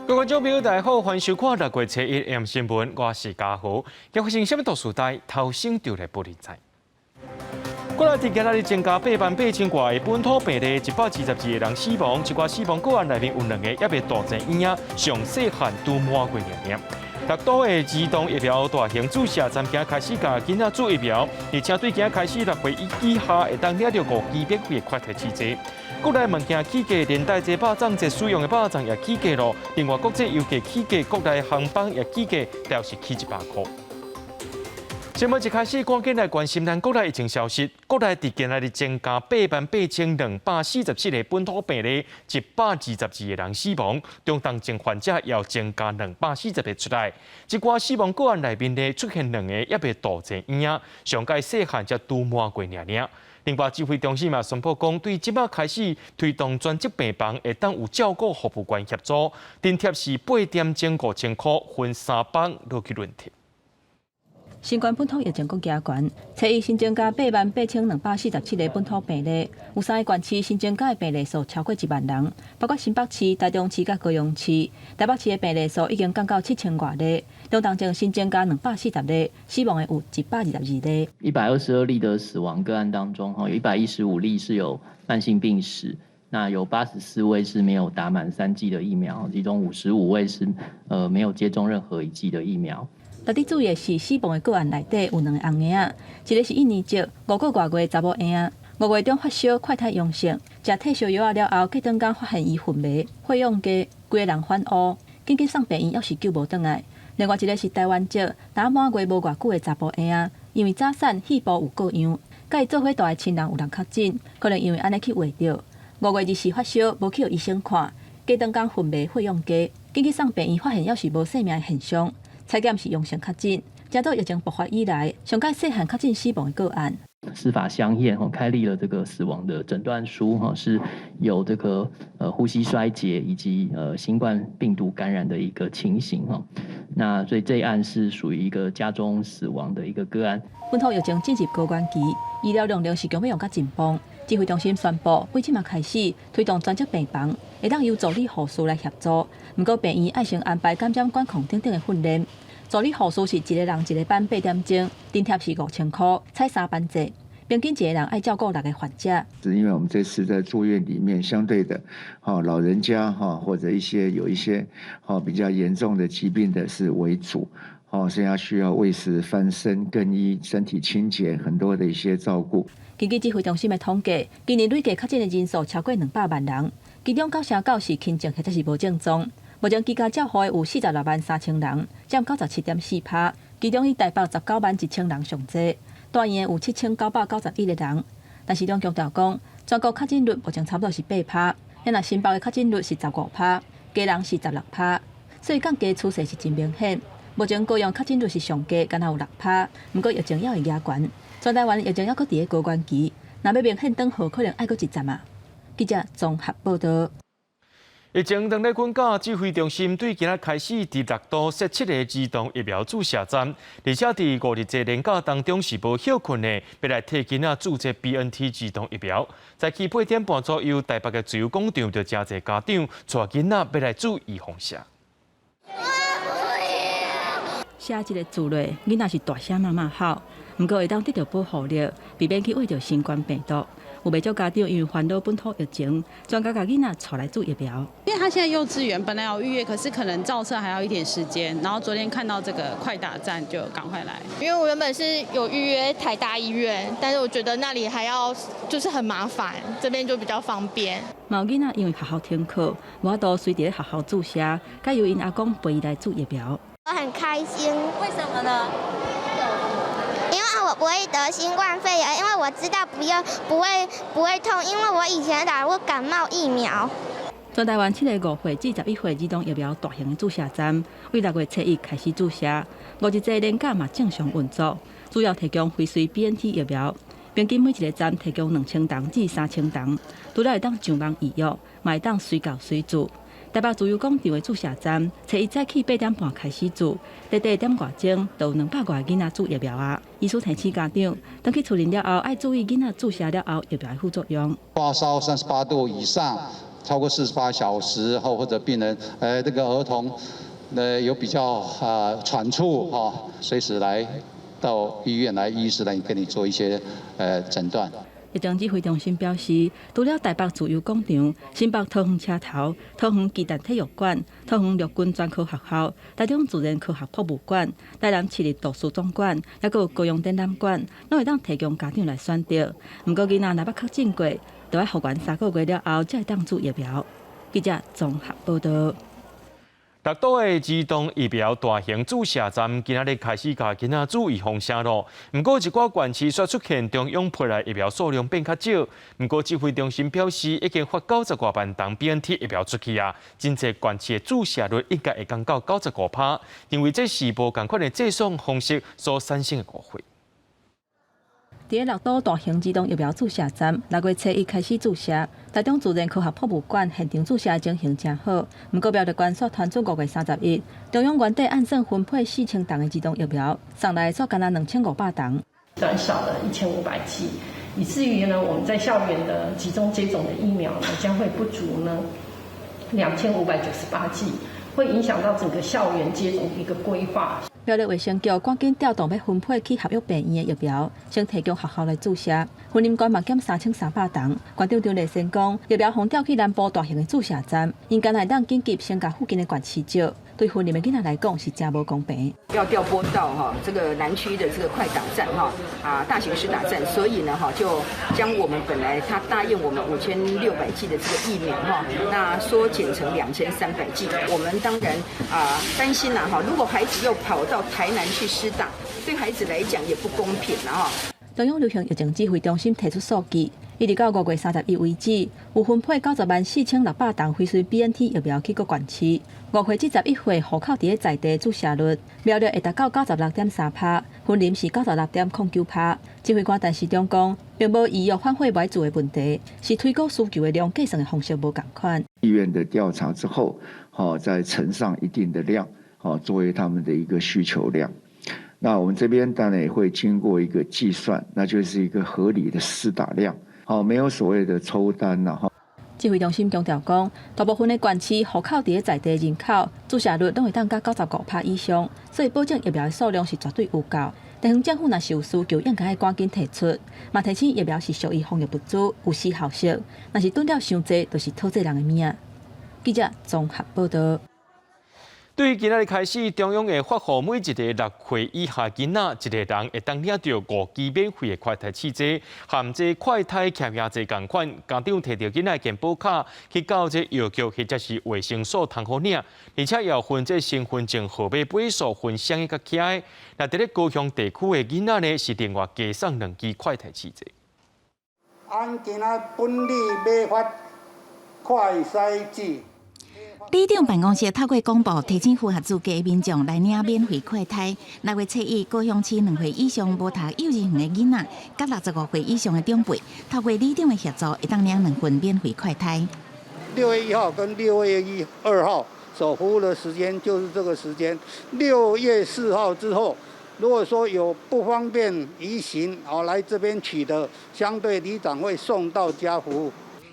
各位觀眾朋友，大家好，歡迎收看六月初一 M 新聞，我是嘉豪。今發生啥物大事代，頭先就來報你知。國內佇今仔日增加8萬8千外個本土病例，122個人死亡，這寡死亡個案內面有兩个猶未住進醫院，上細漢拄滿月爾爾。六都的兒童疫苗大型注射站今開始共囡仔注疫苗，而且對今開始6歲以下會當領著五支免費的快篩試劑。國內物件起價，連帶這肉粽這使用的肉粽也起價咯。另外，國際油價起價，國內航班也起價，都是起100箍。新聞一開始，趕緊來關心咱國內疫情消息。國內佇今仔日增加88,247個本土病例，122個人死亡，中重症患者也增加240個出來。這寡死亡個案內面呢，出現兩個猶未住進醫院，上蓋細漢才拄滿月爾爾。另外，指揮中心嘛宣布講，對這擺開始推動專責病房，會當有照顧服務員協助，津貼是8點鐘5000箍，分三班落去輪替。新冠本土疫情閣加懸，初一新增加88,247個本土病例，有三个縣市新增加的病例數超過1萬人，包括新北市、台中市佮高雄市。台北市的病例數已經降到7000外例，中重症新增加240例，死亡的有122例。122例的死亡個案當中，有115例是有慢性病史，那有84位是沒有打滿三劑的疫苗，其中55位是沒有接種任何一劑的疫苗。值得注意的是，死亡的個案內底有兩个翁嬰仔，一个是一年級5個外月查某嬰仔，5月中發燒，快篩陽性，食退燒藥仔了後，隔轉工發現伊昏迷、血氧低，規个人反烏，緊急送病院，猶是救無轉來。另外一个是台灣籍打滿月無偌久的查埔嬰仔，因為早產肺部有過氧，佮伊做伙蹛的親人有人確診，可能因為按呢去秽著。5月24發燒，無去予醫生看，隔轉工昏迷、血氧低，緊急送病院，發現猶是無生命的現象。採檢是陽性確診，這都疫情爆發以來，上蓋細漢確診死亡的個案。司法相驗吼，開立了這個死亡的診斷書哈，是有這個呼吸衰竭以及新冠病毒感染的一個情形哈。那所以這一案是屬於一個家中死亡的一個個案。本土疫情進入高原期，醫療量能是強欲用較緊繃。指揮中心宣布，對這馬開始推動專責病房，會當由助理護士來協助。毋過病院愛先安排感染管控等等的訓練。助理護士是一個人一个班八點鐘，津貼是5000箍，採三班制，平均一个人愛照顧六个患者。是因為我們這次在住院裡面，相對的，老人家哈或者一些有一些比較嚴重的疾病的是為主，所以他需要餵食、翻身、更衣、身體清潔很多的一些照顧。根據指揮中心的統計，今年累計確診的人數超過200萬人，其中9成9是輕症或者是無症狀。目前居家照護的有46萬3千人，佔97.4%。其中以台北19萬1千人上濟，大院有7991個人。但是中強調講，全國確診率目前差不多是8趴，若新北的確診率是15趴，基隆是16趴，所以降低趨勢是真明顯。目前高雄確診率是上低，敢若有6趴，毋過疫情猶會加懸。全台灣疫情猶閣佇咧高原期，若欲明顯轉好，可能愛閣一陣啊。記者綜合報道。疫情當咧滾緊，指揮中心對今仔開始佇六都設七个兒童疫苗注射站，而且佇五日節連假當中是無歇睏的，欲來替囡仔注這 BNT 兒童疫苗。早起8點半左右，台北的自由廣場就誠濟家長帶囡仔欲來注預防射。寫這个字落，囡仔是大聲媽媽吼，毋過會當得著保護力，避免去秽著新冠病毒。有袂少家長因為煩惱本土疫情，專家共囡仔帶來注疫苗。因為他現在幼稚園本來有預約，可是可能造冊還要一點時間。然後昨天看到這個快打站，就趕快來。因為我原本是有預約台大醫院，但是我覺得那裡還要就是很麻煩，這邊就比較方便。嘛有囡仔因為學校停課，無法度隨佇咧學校注射，改由𪜶阿公陪伊來注疫苗。我很開心。為什麼呢？因為我不會得新冠肺炎，因為我知道不要不會不會痛，因為我以前打過感冒疫苗。全台灣七个5歲至11歲兒童疫苗大型注射站，對6月初一開始注射，五日節連假嘛正常運作，主要提供輝瑞 BNT 疫苗，平均每一个站提供2000筒至3000筒，除了會當上網預約，嘛會當隨到隨注。台北自由廣場的注射站，初一早起8點半開始注，短短一點外鐘，就有200外个囡仔注疫苗啊。醫師提醒家長，轉去厝裡了後，愛注意囡仔注射了後疫苗的副作用。發燒38度以上，超過48小時後，或者病人這個兒童有比較喘促哈，隨時來到醫院來，醫師來給你做一些診斷。疫情指揮中心表示，除了台北自由廣場、新北桃園車頭、桃園巨蛋體育館、桃園陸軍專科學校、台中自然科學博物館、台南市立圖書總館，抑閣有高雄展覽館，攏會當提供家長來選擇。毋過囡仔若欲確診過，就愛復原3個月了後，才會當注疫苗。記者綜合報道。六都的兒童疫苗大型注射站今仔日開始共囡仔注預防針囉。毋過一寡縣市煞出現中央批來疫苗數量變較少。毋過指揮中心表示，已經發90外萬筒 BNT 疫苗出去啊，真濟縣市的注射率應該會降到95%，認為這是無仝款的接種方式所產生的誤會。佇六都大型兒童疫苗注射站，6月初一開始注射。台中自然科學博物館現場注射情形誠好，毋過苗栗縣煞傳出5月31，中央原底按算分配4000筒的兒童疫苗，送來煞干焦2500筒，短少了1500劑，以至於呢，我們在校園的集中接種的疫苗呢，將會不足呢2598劑，會影響到整個校園接種的一個規劃。苗栗衛生局趕緊調動欲分配去合約病院的疫苗，先提供學校來注射。雲林縣嘛減3300筒。縣長張麗善講，疫苗予調去南部大型的注射站，𪜶敢若會當緊急先共附近的縣市借，對雲林的囡仔來講是誠無公平。要調撥到哈這個南區的這個快打站哈啊大型施打站，所以呢哈就將我們本來他答應我們5600劑的這個疫苗哈，那縮減成2300劑。我們當然啊擔心啦哈，如果孩子又跑到台南去施打，對孩子來講也不公平啦哈。中央流行疫情指揮中心提出數據，一直到5月31為止，有分配904,600筒輝瑞 BNT 疫苗去各縣市。5歲至11歲戶口佇咧在地注射率，苗栗會達到96.3%，雲林是96.09%。指揮官陳時中講，並無預約反悔袂注的問題，是推估需求的量計算的方式無仝款。醫院的調查之後，再乘上一定的量，作為他們的一個需求量。那我們這邊當然也會經過一個計算，那就是一個合理的施打量，沒有所謂的抽單啦，哈。指揮中心強調講，大部分的縣市戶口佇咧在地人口注射率攏會當佮95%以上，所以保證疫苗的數量是絕對有夠。地方政府若是有需求，應該愛趕緊提出。嘛提醒疫苗是屬於防疫物資，有時效性，若是囤了傷濟，就是討債人的命。記者綜合報道。對於今仔日開始，中央會發予每一个6歲以下囡仔，一个人會當領著五支免費的快篩試劑，含這快篩檢驗劑仝款，家長提著囡仔健保卡去到這藥局或者是衛生所通好領，而且要分這身份證號碼尾數分啥物較起的。若佇咧高雄地區的囡仔呢，是另外加送兩支快篩試劑。按今仔本里買發快篩劑。里長辦公室透過廣播提醒符合資格的民眾來領免費快篩。6月初一，高雄市2歲以上無讀幼稚園的囡仔，佮65歲以上的長輩，透過里長的協助，會當領兩份免費快篩。 6月1號跟6月2號所服務的時間就是這個時間。6月4號之後，如果說有不方便移行，哦來這邊取的，相對里長會送到家服務。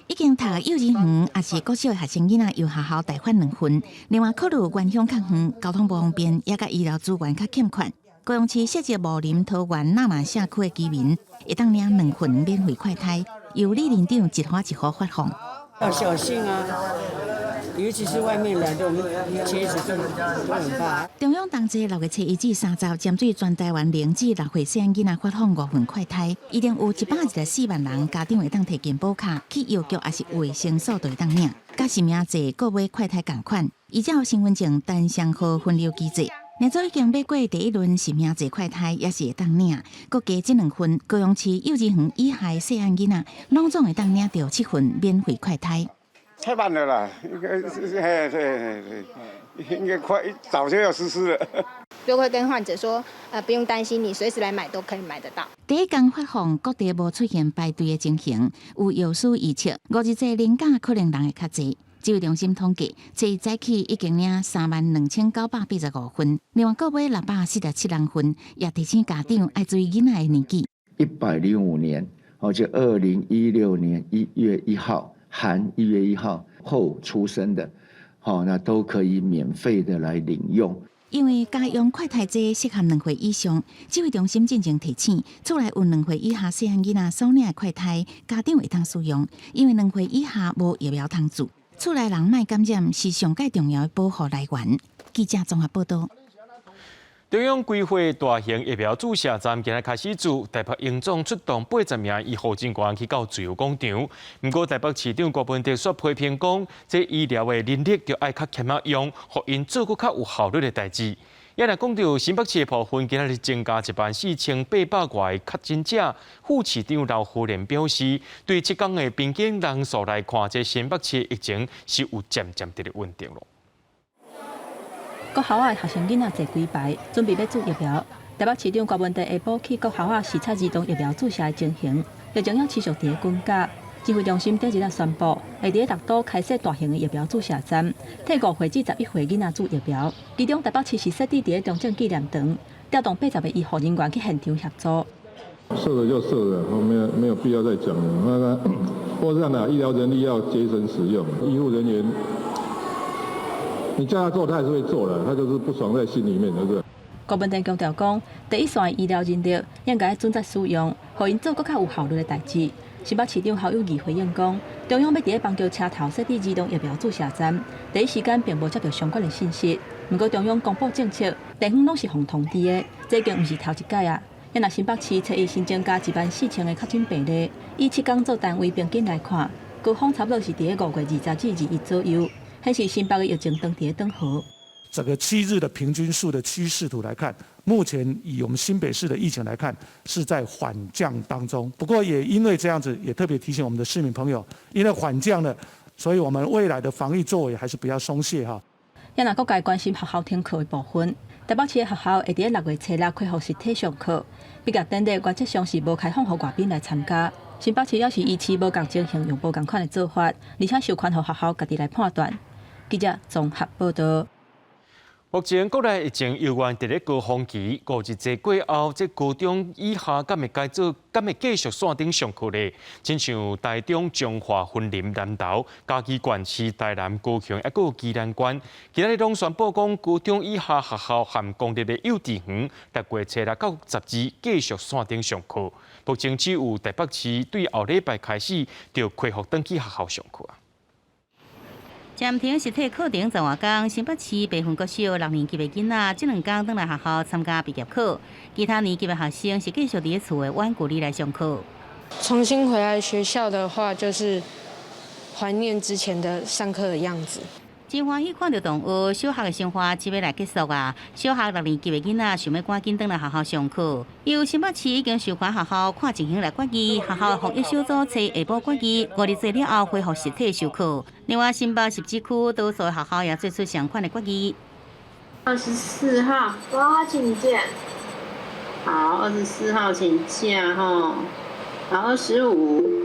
已經讀幼稚園，抑是國小的學生囡仔由學校代發兩份。另外，考慮原鄉較遠，交通無方便，也佮醫療資源較欠缺。高雄市設置武林、桃園、那瑪社區的居民，會當領兩份免費快篩，由里鄰長一戶一戶發放。要小心啊，尤其是外面來的，我們其實都很怕。中央當日6月初一至30，針對全台灣0至6歲細漢囡仔發放五份快篩，一定有124萬人家長會當提健保卡去藥局抑是衛生所就會當領，佮實名制購買快篩仝款，依照身份證單雙號分流機制。若早已經買過第一輪實名制快篩，也是會當領。閣加這兩份，高雄市幼稚園以下細漢囡仔，攏總會當領著七份免費快篩。太慢了啦，應該是嘿對對，應該快早就要實施了。就會跟患者說，不用擔心，你隨時來買都可以買得到。第一工發放，各地無出現排隊的情形，有藥師預測，五日節連假可能人會較濟。指揮中心統計，這一早起已經領32,985份，另外購買647人份，也提醒家長愛注意囡仔的年紀。105年，而且2016年1月1號。含1月1號後出生的，好，那都可以免費的來領用。因為家用快篩劑適合2歲以上，指揮中心進前提醒，厝內有兩歲以下細漢囡仔所領的快篩，家長會當使用。因為兩歲以下無疫苗通注，厝內人莫感染是上蓋重要的保護來源。記者綜合報道。中央規劃大型疫苗注射站今日開始做，台北榮總出動80名醫護人員去到自由廣場。毋過台北市長柯文哲煞批評講，這醫療的人力著愛較儉仔用，予𪜶做閣較有效率的代誌。也若講到新北市的部分，今日增加14,800外個確診者。副市長劉河連表示，對這工的平均人數來看，這新北市的疫情是有漸漸佇咧穩定囉。國校仔的學生囡仔坐幾排，準備欲注疫苗。台北市長柯文哲下晡去國校仔視察兒童疫苗注射的情形，疫情猶持續佇咧滾加。指揮中心頂一日宣布，會佇咧六都開設大型的疫苗注射站，替5歲至11歲囡仔注疫苗。其中台北市是設置佇咧中正紀念堂，調動80個醫護人員去現場協助。設了就設了，沒有必要再講了。那個，不過這樣的，醫療人力要節省使用，醫護人員。你叫他做，他還是會做的，他就是不爽在心裡面，對不對？柯文哲強調講，第一線的醫療人力應該準則使用，予𪜶做閣較有效率的代誌。新北市長侯友宜回應講，中央欲佇咧邦橋車頭設置兒童疫苗注射站，第一時間並無接到相關的信息。毋過中央公布政策，地方攏是予通知的，這已經毋是頭一擺啊。若新北市初一新增加14,000個確診病例，以7天做單位平均來看，高峰差不多是佇咧5月20至21左右。顯示新北的疫情當佇咧轉好。整個7日的平均數的趨勢圖來看，目前以我們新北市的疫情來看，是在緩降當中。不過也因為這樣子，也特別提醒我們的市民朋友，因為緩降了，所以我們未來的防疫作為還是不要鬆懈哈。也若各界關心學校停課的部分，台北市的學校會佇咧6月初六恢復實體上課，畢業典禮原則上是無開放予外賓來參加。新北市也是維持無仝情形用無仝款的做法，而且授權予學校家己來判斷。記者綜合報道。目前國內疫情猶原佇咧高峰期，5日節過後，這高中以下敢會該做，敢會繼續線頂上課咧？親像台中彰化、雲林、南投、嘉義縣市、台南、高雄，抑閣有宜蘭縣，今仔日攏宣布講，高中以下學校和公立的幼稚園，6月初六到12繼續線頂上課。目前只有台北市對後禮拜開始就恢復轉去學校上課。暫停實體課程10外工，新北市白雲國小六年級的囡仔，這兩工轉來學校參加畢業考，其他年級的學生是繼續佇咧厝的遠距離來上課。重新回來學校的話，就是懷念之前的上課的樣子。真歡喜看著同學小學的生活這欲來結束啊！小學六年級的囡仔想欲趕緊轉來學校上課。由新北市已經授權學校看情形來決議，學校防疫小組初下晡決議，5日節了後恢復實體授課。另外，新北十支區多數學校也做出相款的決議。 24號，我請假。好，二十四號請假吼。好，25。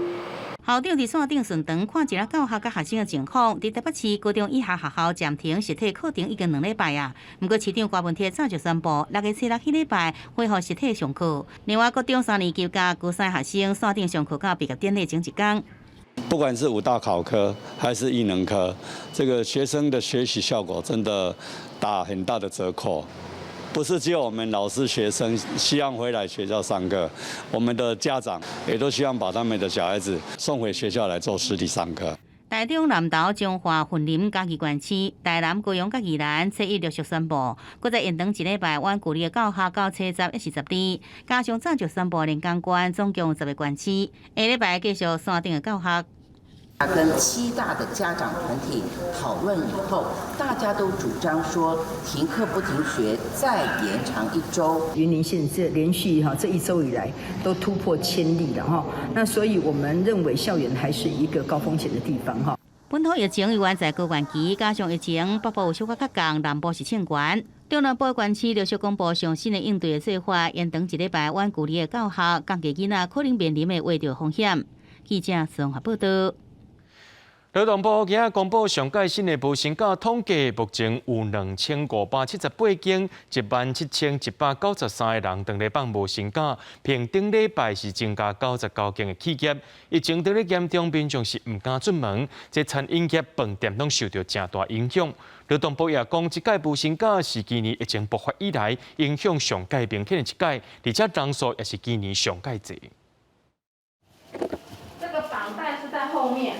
校長佇線頂巡堂看一下教學佮學生的情況。佇台北市高中以下學校暫停實體課程已經2禮拜啊。毋過市長柯文哲早就宣布，6月初六彼禮拜恢復實體上課。另外，國中三年級佮高三學生線頂上課到畢業典禮前一工。不管是五大考科還是藝能科，這個學生的學習效果真的打很大的折扣。不是只有我們老師、學生希望回來學校上課，我們的家長也都希望把他們的小孩子送回學校來做實體上課。台中、南投、彰化、雲林、嘉義縣市、台南、高雄、佮宜蘭，初一陸續宣布，閣再延長一禮拜，遠距離的教學到初十抑是12，加上早就宣布連江縣總共10個縣市，下禮拜繼續線頂的教學。跟七大的家長團體討論以後，大家都主張說停課不停學，再延長一周。雲林縣這連續哈這一周以來都突破1000例了哈，那所以我們認為校園還是一個高風險的地方哈。本土疫情猶原在高原期，加上疫情北部有小可較降，南部是衝懸。中南部縣市陸續公布上新的應對的做法，延長一禮拜遠距離的教學，降低囡仔可能面臨的秽著風險。記者綜合報道。勞動部今仔公布上蓋新的無薪假統計，目前有2578間，17,193個人當咧放無薪假，比頂禮拜是增加99間的企業。疫情當咧嚴重，民眾是毋敢出門，這餐飲業、飯店攏受著誠大影響。勞動部也講，這屆無薪假是今年疫情爆發以來影響上蓋明顯的一屆，而且人數也是今年上蓋濟。這個綁帶是在後面。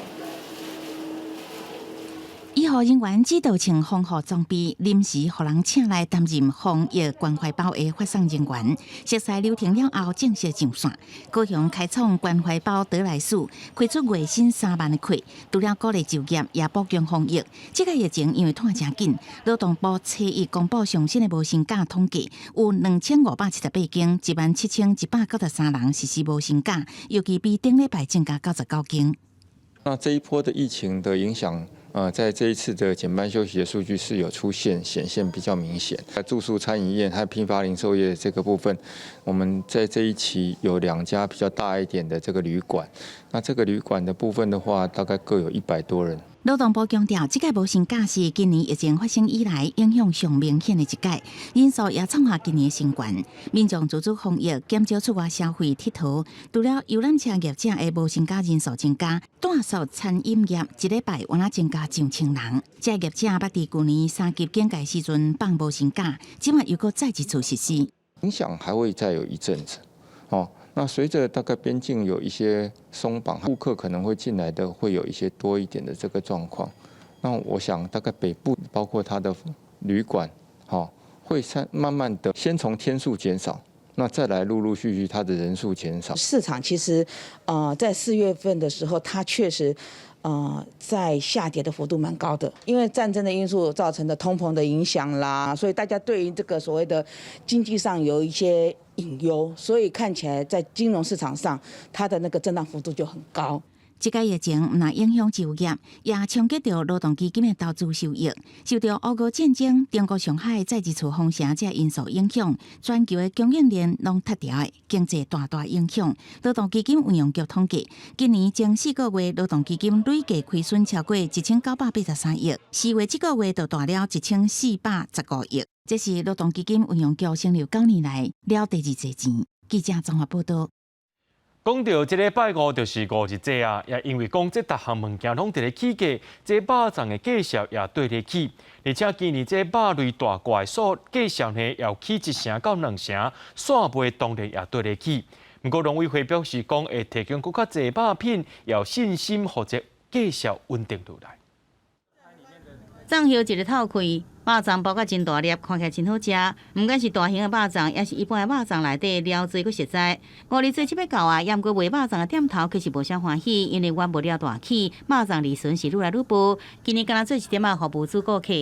醫護人員只道穿防護裝備，臨時予人請來擔任防疫關懷包的發送人員，熟似流程了後正式上線。高雄開創關懷包得來速，開出月薪3萬的塊，除了鼓勵就業，也補強防疫。這個疫情因為拖誠緊，勞動部初一公布上新的無薪假統計，有2578間，17,193人實施無薪假，尤其比頂禮拜增加99間。那這一波的疫情的影響，在這一次的減班休息的數據是有出現顯現比較明顯。在住宿餐飲業和批發零售業這個部分，我們在這一期有兩家比較大一點的這個旅館，那這個旅館的部分的話，大概各有100多人。勞動部強調，這屆無薪假是今年疫情發生以來影響上明顯的一屆，人數也創下今年的新高。民眾自主防疫，減少出外消費𨑨迌，除了遊覽車業者的無薪假人數增加，住宿餐飲業一禮拜敢若增加上千人。這業者捌佇舊年三級警戒時陣放無薪假，這擺又閣再一次實施。影響還會再有一陣子，哦。那隨着大概邊境有一些鬆綁，顧客可能會進來的會有一些多一點的這個狀況。那我想大概北部包括它的旅館，哈，會慢慢的先從天數減少，那再來陸陸續續它的人數減少。市場其實，在4月份的時候，它確實，在下跌的幅度蠻高的，因為戰爭的因素造成的通膨的影響啦，所以大家對於這個所謂的經濟上有一些隱憂，所以看起來在金融市場上，它的那個震盪幅度就很高。這個疫情毋但影響就業，也衝擊著勞動基金的投資收益。受著烏俄戰爭、中國上海再一次封城這因素影響，全球的供應鏈攏脫掉的，經濟大大影響。勞動基金運用局統計，今年前4個月勞動基金累計虧損超過1983億，4月這個月就大了1415億。這是勞動基金運用局成立9年來了第二濟錢。記者綜合報道。講著這禮拜五就是五日節啊，也因為講這逐項物件攏佇咧起價，這肉粽的價數也綴咧起，而且今年這肉類大掛的數價數呢，有起1成到2成，散賣當然也綴咧起。毋過農委會表示講，會提供閣較濟肉品，有信心予這價數穩定落來。粽葉一个透氣，肉粽包甲真大粒，看起來真好食。毋管是大型的肉粽，抑是一般的肉粽內底料濟閣實在。五日節這欲到啊，猶毋過賣肉粽的店頭卻是無啥歡喜，因為原物料大起，肉粽利潤是愈來愈薄。今年敢若做一點仔服務主顧客。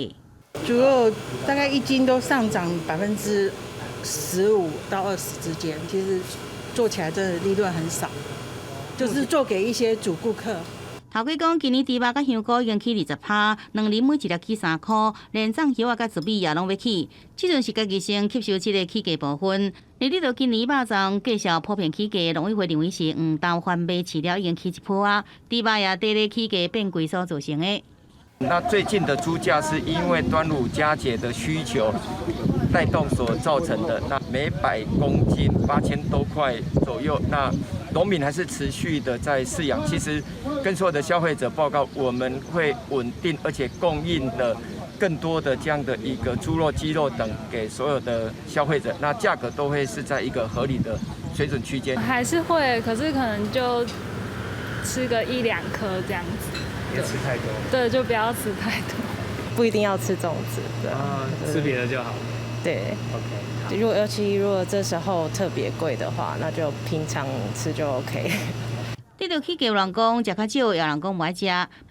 豬肉大概一斤都上漲15%到20%之間，其實做起來真的利潤很少，就是做給一些主顧客。頭家講，今年豬肉佮香菇已經起20趴，卵仁每一粒起3箍，連粽葉仔佮糯米也攏欲起。這陣是家己先吸收這個起價部分。而你著今年肉粽價數普遍起價，農委會認為是黃豆番麥飼料已經起一波啊，豬肉也綴咧起價變貴所造成的。那最近的豬價是因為端午佳節的需求帶動所造成的，那每百公斤8000多塊左右。那農民還是持續的在飼養，其實跟所有的消費者報告，我們會穩定而且供應的更多的這樣的一個豬肉、雞肉等給所有的消費者，那價格都會是在一個合理的水準區間。還是會，可是可能就吃個一兩顆這樣子。別吃太多。對，就不要吃太多。不一定要吃粽子，對。啊，吃別的就好。對。 OK。如果尤其如果這時候特別貴的話，那就平常吃就 OK。對著起價有人講食較少，也有人講無愛食。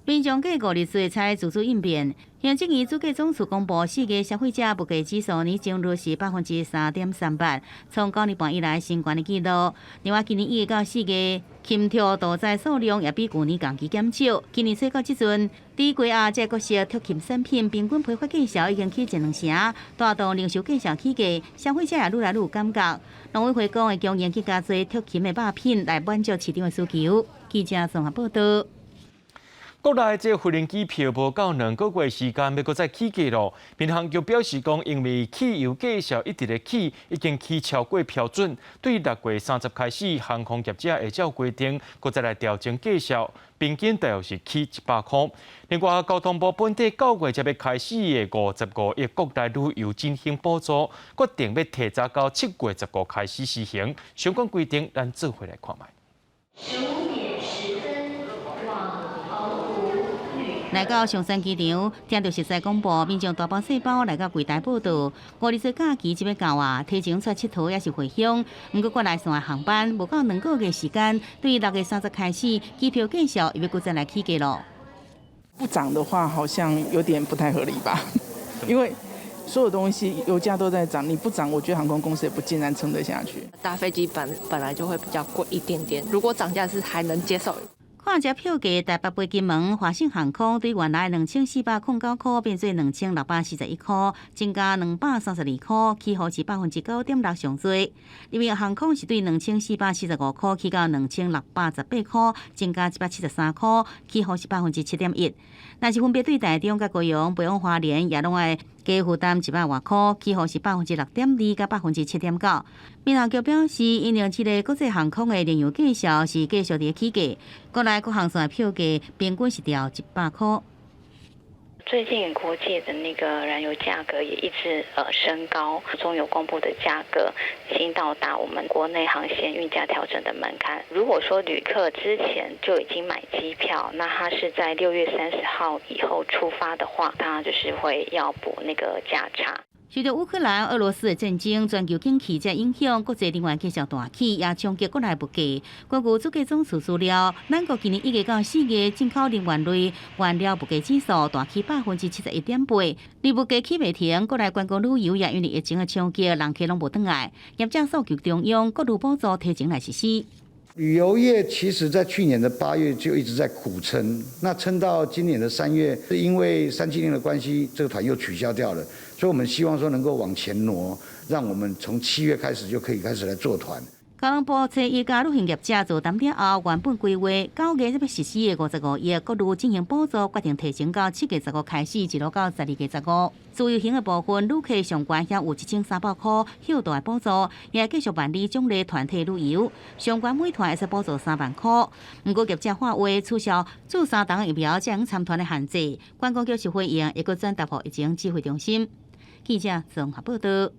民眾過五日節才自主應變。行政院主計總處公布，4月消費者物價指數年增率是3.38%，創9年半以來新懸的紀錄。另外，今年1月到4月，禽畜屠宰數量也比舊年同期減少。今年初到這陣，豬雞鴨這各式畜禽產品平均批發價數已經起一兩成，帶動零售價數起價，消費者也愈來愈有感覺。農委會講會供應更加濟畜禽的肉品來滿足市場的需求。記者綜合報道。國內這飛行機票無夠2個月時間，欲閣再起價囉。民航局表示講，因為汽油價數一直咧起，已經起超過標準。對6月30開始，航空業者會照規定，閣再來調整價數，平均大約是起100箍。另外，交通部本底9月才欲開始的55億國內旅遊振興補助，決定欲提早到7月15開始施行。相關規定，咱做伙來看覓。來到松山機場，聽著熟似廣播，民眾大包細包來到櫃台報到。五日節假期這欲到啊，提前出來𨑨迌抑是回鄉。毋過國內線的航班無夠2個月時間，對6月30開始，機票價數欲閣再來起價囉。不漲的話，好像有點不太合理吧？因為所有東西油價都在漲，你不漲，我覺得航空公司也不盡然撐得下去。搭飛機本來就會比較貴一點點，如果漲價是還能接受。看這票價，台北飛金門華信航空對原來2409箍變做2641箍，增加232箍，起幅是9.6%上濟。日榮航空是對2445箍起到2618箍，增加173箍，起幅是7.1%。若是分別對台中佮高雄飛往花蓮，也攏愛加負擔100外箍，起幅是6.2%佮7.9%。民航局表示，因應這个國際航空的燃油價數是繼續佇起價，國內各航線的票價平均是調100箍。最近國際的那個燃油價格也一直升高，中油公布的價格已經到達我們國內航線運價調整的門檻。如果說旅客之前就已經買機票，那他是在6月30號以後出發的話，他就是會要補那個價差。受著烏克蘭、俄羅斯的戰爭、全球景氣這影響，國際能源繼續大起，也衝擊國內物價。根據主計總處資料，咱國今年1月到4月進口能源類原料物價指數大起71.8%。而物價起袂停，國內觀光旅遊也因為疫情的衝擊，人客攏無轉來。業者訴求中央國旅補助提前來實施。旅遊業其實在去年的8月就一直在苦撐，那撐到今年的3月，是因為三七令的關係，這個團又取消掉了，所以我們希望說能夠往前挪，讓我們從7月開始就可以開始來做團。交通部初一佮旅行業者座談了後，原本規劃9月欲實施的55億國旅振興補助，決定提前到7月15開始，一路到12月15。自由行的部分，旅客上懸遐有1300箍額度的補助，也繼續辦理獎勵團體旅遊，上懸每團會使補助3萬箍。毋過業者喊話取消注三針疫苗才能參團的限制，觀光局是回應，會閣轉達予疫情指揮中心。記者綜合報導。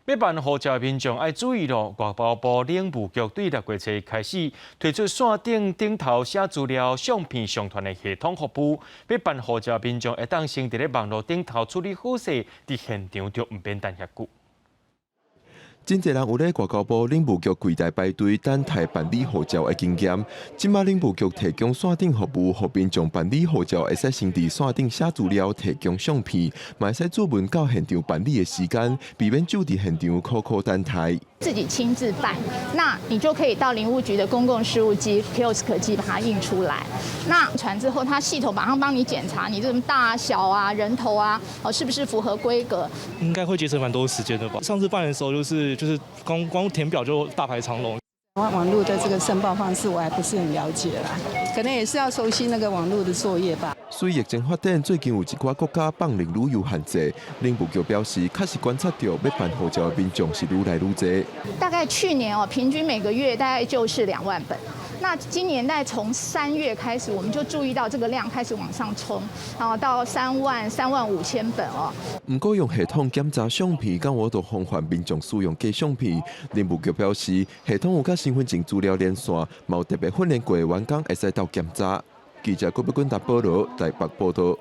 欲辦護照的民眾愛注意囉，外交部領務局對6月初開始推出線頂頂頭寫資料、相片上傳的系統服務。欲辦護照的民眾會當先佇咧網路頂頭處理好勢，佇現場就毋免等遐久。真濟人有咧外交部領務局櫃台排隊等待辦理護照的經驗。這馬領務局提供線頂服務，予民眾辦理護照會使先佇線頂寫資料、提供相片，嘛會使注文到現場辦理的時間，避免就佇現場苦苦等待。自己親自辦，那你就可以到領務局的公共事務機 kiosk 機把它印出來。那傳之後，它系統馬上幫你檢查你這種大小啊、人頭啊，哦，是不是符合規格？應該會節省蠻多時間的吧？上次辦的時候就是光光填表就大排長龍。網路的這個申報方式我還不是很了解啦，可能也是要熟悉那個網路的作業吧。隨疫情發展，最近有一寡國家放寬旅遊限制，領務局表示，確實觀察著欲辦護照的民眾是愈來愈濟。大概去年哦，平均每個月大概就是2萬本。那今年大概從3月開始，我們就注意到這個量開始往上衝，然後到3萬、3萬5千本哦。毋過用系統檢查相片，敢有防範民眾使用假相片。領務局表示，系統有佮身份證資料連線，嘛有特別訓練過的員工會使鬥檢查。記者郭碧君、保羅台北報導。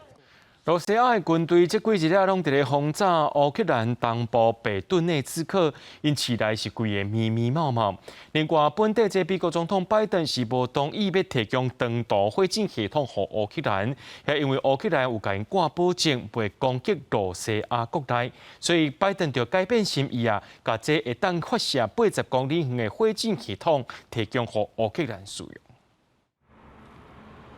羅西亞的軍隊這幾日仔攏佇咧轟炸烏克蘭東部北頓內茨克，𪜶市內是規个密密麻麻。另外，本底這美國總統拜登是無同意欲提供長途火箭系統予烏克蘭，也因為烏克蘭有共𪜶掛保證袂攻擊羅西亞國內，所以拜登就改變心意啊，共這會當發射80公里遠的火箭系統提供予烏克蘭使用。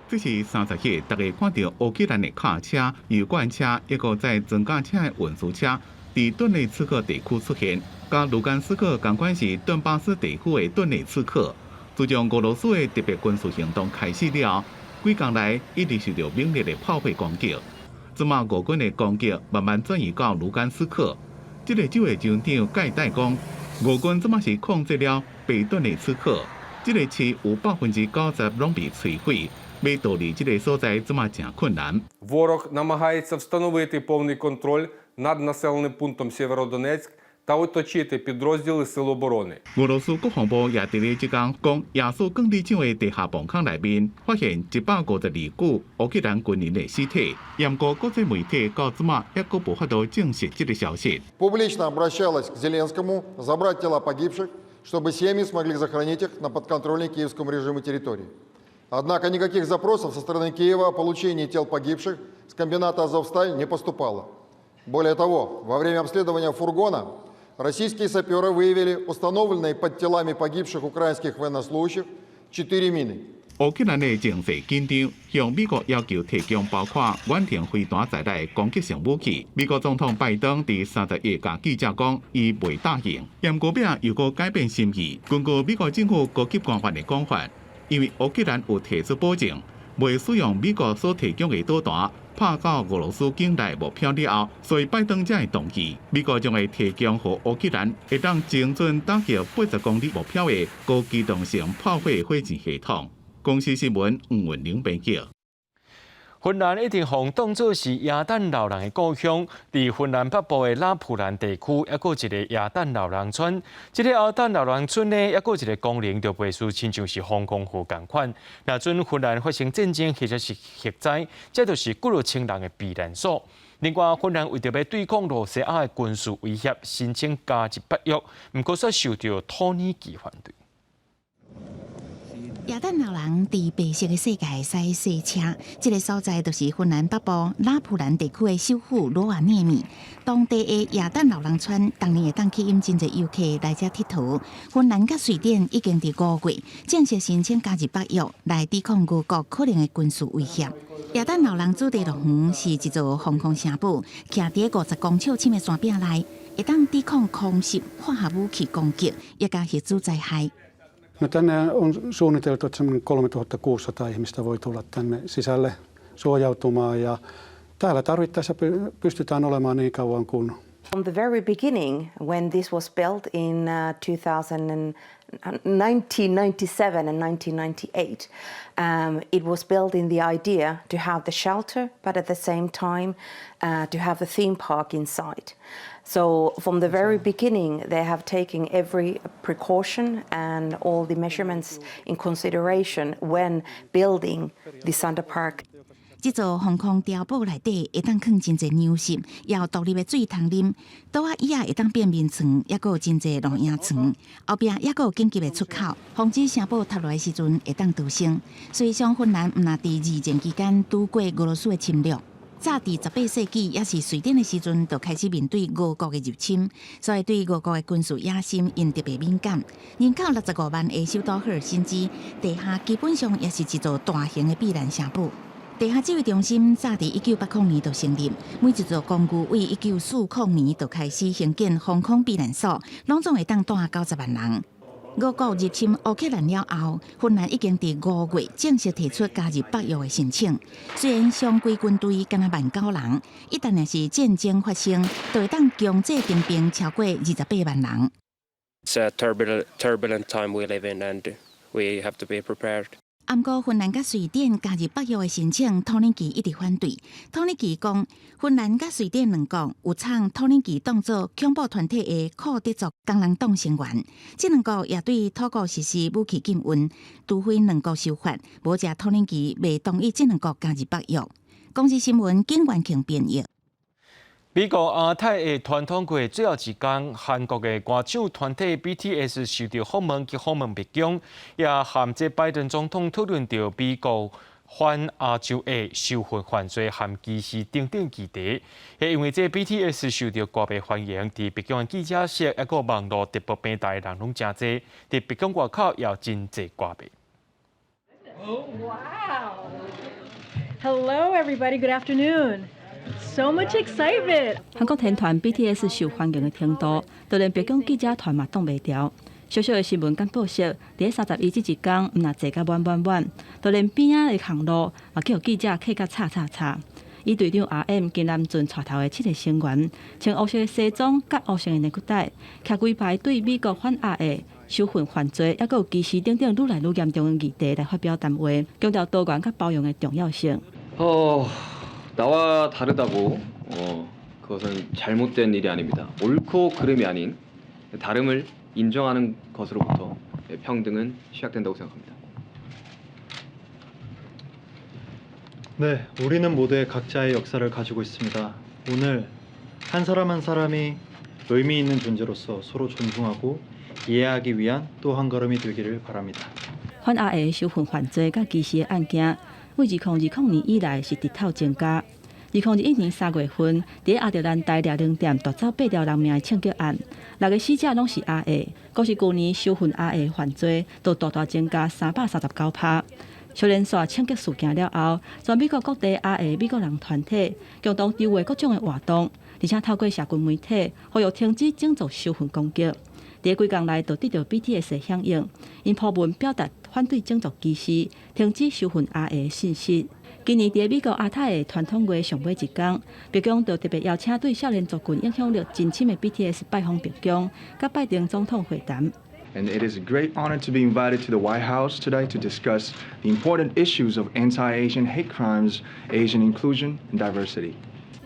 這是30日，大家看著烏克蘭的卡車、油罐車，抑閣載裝甲車的運輸車，佇頓內茨克地區出現，佮盧甘斯克仝款是頓巴斯地區的頓內茨克。自從俄羅斯的特別軍事行動開始了，幾工來一直受到猛烈的炮火攻擊。這馬俄軍的攻擊慢慢轉移到盧甘斯克。這个州的州長蓋代講，俄軍這馬是控制了北頓涅茨克，這个市有90%攏被摧毀，欲逃離這个所在這馬誠困難。 Ворог намагається встановити повний контроль над населеним пунктом Сєвєродонецьк та оточити підрозділи Сил оборони. 俄羅斯國防部也佇咧這工講，亞速鋼鐵廠的地下防空內面發現152具烏克蘭軍人的屍體。毋過國際媒體到這馬猶閣無法度證實這个消息。 Публично обращалась к Зеленскому забрать тела погибших, чтобы семьи смогли захоронить их на подконтрольной киевскому режиму территории. Однако никаких запросов со стороны Киева о получении тел погибших с комбината «Азовсталь» не поступало. Более того, во время обследования фургона российские саперы выявили установленные под телами погибших украинских военнослужащих четыре мины. 烏克蘭的情勢緊張，向美國要求提供包括遠程飛彈在內的攻擊性武器。美國總統拜登佇31共記者講，伊袂答應。毋過尾仔又閣改變心意。根據美國政府高級官員的講法，因為烏克蘭有提出保證，袂使用美國所提供的導彈拍到俄羅斯境內目標了後，所以拜登才會同意，美國將會提供予烏克蘭會當精準打擊80公里目標的高機動性炮火火箭系統。公視新聞吳文玲編輯。芬蘭一直予當做是耶誕老人的故鄉，佇芬蘭北部的拉普蘭地區，猶閣有一个耶誕老人村。這个耶誕老人村呢，猶閣有一个功能，就袂輸親像是防空壕仝款。若準芬蘭發生戰爭或者是核災，這就是幾若千人的避難所。另外，芬蘭為著欲對抗羅西亞的軍事威脅，申請加入北約，毋過卻受著土耳其反對。耶誕老人佇白色的世界駛細車，這个所在就是芬蘭北部拉普蘭地區的首府羅瓦涅米。當地的耶誕老人村，逐年會當吸引真濟遊客來遮𨑨迌。芬蘭佮瑞典已經佇5月正式申請加入北約，來抵抗俄國可能的軍事威脅。耶誕老人主題樂園是一座防空城堡，徛佇50公尺深的山壁內，會當抵抗空襲、化學武器攻擊，也佮核子災害。 No tänne on suunniteltu, että semmoinen 3600 ihmistä voi tulla tänne sisälle suojautumaan ja täällä tarvittaessa pystytään olemaan niin kauan kuin From the very beginning, when this was built in 2000 1997 and 1998, it was built in the idea to have the shelter, but at the same time to have the theme park inside. So from the very beginning, they have taken every precaution and all the measurements in consideration when building the Santa Park. 這座防空碉堡內底會當囥真濟糧食，也有獨立的水通啉，桌仔椅仔會當變眠床，猶閣有真濟露營床，後壁猶閣有緊急的出口，防止城堡塌落來時陣會當逃生。雖然芬蘭毋但佇二戰期間拄過俄羅斯的侵略，早佇18世紀猶是瑞典的時陣，就開始面對俄國的入侵，所以對俄國的軍事野心𪜶特別敏感。人口65萬的首都赫爾辛基，地下基本上也是一座大型的避難城堡。地下指揮中心早佇1980年就成立，每一座公寓對1940年就開始興建防空避難所，攏總會當蹛90萬人。俄國入侵烏克蘭了後，芬蘭已經佇5月正式提出加入北約的申請。雖然常規軍隊敢若1.9萬人，一旦若是戰爭發生，就會當強制徵兵超過28萬人。 It's a turbulent, turbulent time we live in, and we have to be prepared. 毋過芬蘭佮瑞典加入北約的申請，土耳其一直反對。土耳其講，芬蘭佮瑞典兩國有創土耳其當做恐怖團體的庫德族工人黨成員，這兩國也對土國實施武器禁運，除非兩國修法，無則土耳其袂同意這兩國加入北約。公視新聞景元慶編譯。美國亞太的傳統節最後一工，韓國的歌手團體 BTS 受著訪問去訪問白宮，也和這拜登總統討論著美國反亞洲的收費犯罪和歧視等等議題。因為這 BTS 受著歌迷歡迎，佇白宮的記者室，抑閣網路直播平台人攏誠濟，佇白宮外口也有真濟歌迷。 Wow! Hello, everybody. Good afternoon. So much excitement! 韓國天團 BTS 受歡迎的程度，就連白宮記者團嘛擋袂牢。小小的新聞簡報室，佇31這一工，毋若坐甲滿滿滿，就連邊仔的巷路嘛，予記者客甲吵吵吵。以隊長 RM 金南俊帶頭的七个成員，穿烏色的西裝佮烏色的內褲帶，徛規排對美國反亞裔仇恨犯罪，抑閣有歧視等等愈來愈嚴重的議題來發表談話，強調多元佮包容的重要性。 어, 나와 다르다고 어, 그것은 잘못된 일이 아닙니다. 옳고 그름이 아닌 다름을 인정하는 것으로부터 평등은 시작된다고 생각합니다. 네, 우리는 모두의 각자의 역사를 가지고 있습니다. 오늘 한 사람 한 사람이 의미 있는 존재로서 서로 존중하고 이해하기 위한 또 한 걸음이 되기를 바랍니다. 反亞裔仇恨犯罪佮歧視的案件，對2020年以來是直透增加。2021年3月份，佇亞特蘭大獵龍店奪走八條人命的槍擊案，六个死者攏是亞裔。閣是舊年仇恨亞裔犯罪，都大大增加339%。小連紲槍擊事件了後，全美國各地亞裔美國人團體共同籌劃各種的活動，而且透過社群媒體呼籲停止種族仇恨攻擊。佇幾工內就得到 BTS 的響應，𪜶鋪文表達反對種族歧視、停止仇恨亞裔的信息。今年佇美國亞太的傳統月上尾一工，白宮就特別邀請對少年族群影響力真深的 BTS 拜訪白宮，佮拜登總統會談。 And it is a great honor to be invited to the White House today to discuss the important issues of anti-Asian hate crimes, Asian inclusion, and diversity.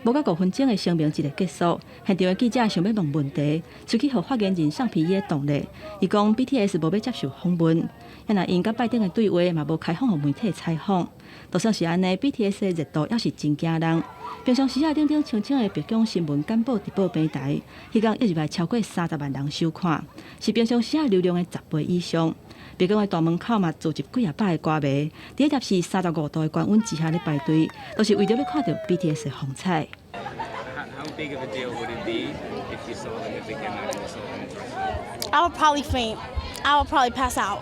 無到5分鐘的聲明一个結束，現場的記者想欲問問題，喙齒予發言人送皮伊擋咧。伊講 BTS 無欲接受訪問，啊若𪜶佮拜登的對話嘛無開放予媒體採訪。就算是按呢，BTS 的熱度猶是真驚人。平常時啊，冷冷清清的白宮新聞簡報直播平台，彼工一入來超過30萬人收看，是平常時啊流量的10倍以上。白宮的大門口嘛，聚集幾仔百个歌迷，佇攝氏35度的高溫之下咧排隊，都是為著欲看著 BTS 的風采。 How big of a deal would it be if you saw them, if they came out and you saw them in person? I would probably faint. I would probably pass out.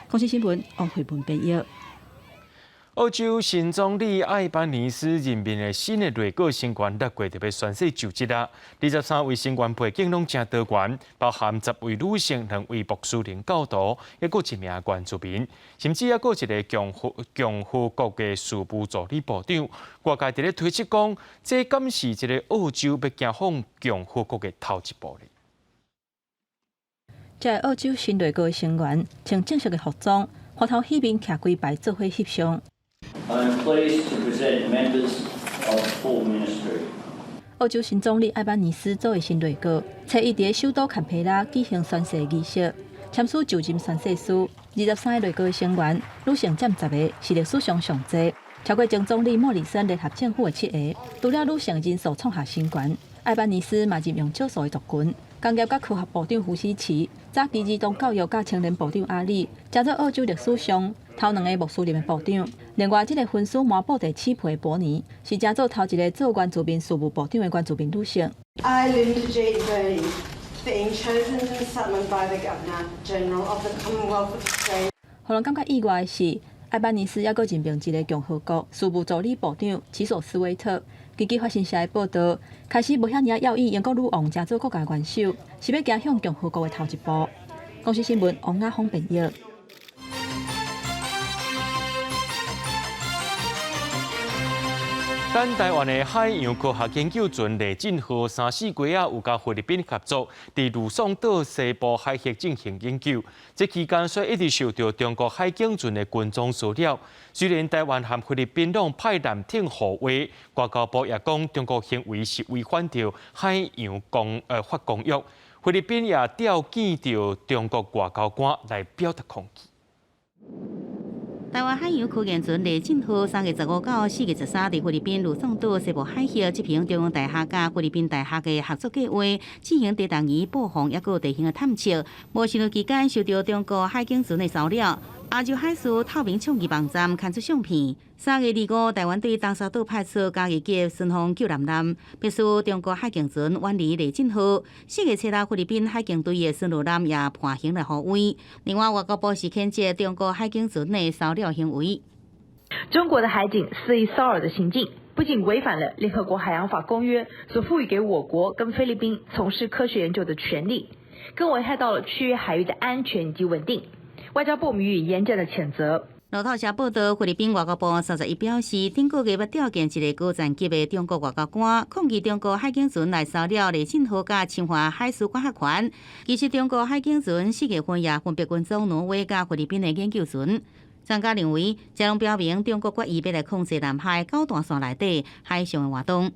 公視新聞王慧文編譯。澳洲新總理艾班尼斯任命的新的內閣成員六月就欲宣誓就職啊。23位成員背景攏誠多元，包含10位女性、兩位穆斯林教徒，抑閣一名原住民，甚至抑閣一个共和國的事務助理部長。外界佇咧推測講，這敢是一个澳洲欲走向共和國的頭一步咧？這个澳洲新內閣成員穿正式的服裝，歡頭喜面徛規排做伙翕相。 I am pleased to present members of the full ministry. 澳洲新總理艾班尼斯組的新內閣，初一佇首都坎培拉舉行宣誓儀式，簽署就任宣誓書。23个內閣成員，女性佔10个，是歷史上上濟，超過前總理莫里森聯合政府的七个。除了女性人數創下新高，艾班尼斯嘛任用少數的族群。工業佮科學部長胡思齊，早期兒童教育佮青年部長阿里，成做澳洲歷史上頭兩个穆斯林的部長。另外，這个分書麻布袋起皮的伯尼，是成做頭一个做原住民事務部長的原住民女性。 I, Linda Jean Burney, being chosen and summoned by the Governor General of the Commonwealth of Australia。予人感覺意外的是，艾班尼斯猶閣任命一个共和國事務助理部長齊索斯威特。根據法新社的報道，開始無遐爾仔耀眼英國女王成做國家元首，是欲走向共和國的頭一步。公視新聞王亞峰編譯。咱台灣的海洋科學研究船勵進號三四月仔有佮菲律賓合作，佇呂宋島西部海域進行研究。這期間卻一直受著中國海警船的跟蹤騷擾。雖然台灣和菲律賓攏派艦艇護衛，外交部也講中國行為是違反著海洋法公約。菲律賓也調見著中國外交官來表達抗議。台灣海洋科研船勵進號3月15到4月13佇菲律賓呂宋島西部海域執行中央大學佮菲律賓大學的合作計劃，進行低重儀布防抑閣地形的探測。無想到期間受著中國海警船的騷擾，亞洲海事透明倡議網站刊出相片。3月25，台灣對東沙島派出嘉義級順風救難艦，迫使中國海警船遠離勵進號。4月七日，菲律賓海警隊的巡邏艦也伴行來護衛。另外，外交部是譴責中國海警船的騷擾行為。中國的海警肆意騷擾的行徑，不僅違反了聯合國海洋法公約所賦予給我國跟菲律賓從事科學研究的權利，更危害到了區域海域的安全以及穩定。外交部予以嚴正的譴責。路透社報道，菲律賓外交部31表示，頂個月欲調遣一个高層級的中國外交官，抗議中國海警船來騷擾內進號佮侵犯海事管轄權。其實，中國海警船4月份也分別跟蹤挪威佮菲律賓的研究船。專家認為，這攏表明中國決意欲來控制南海九段線內底海上的活動。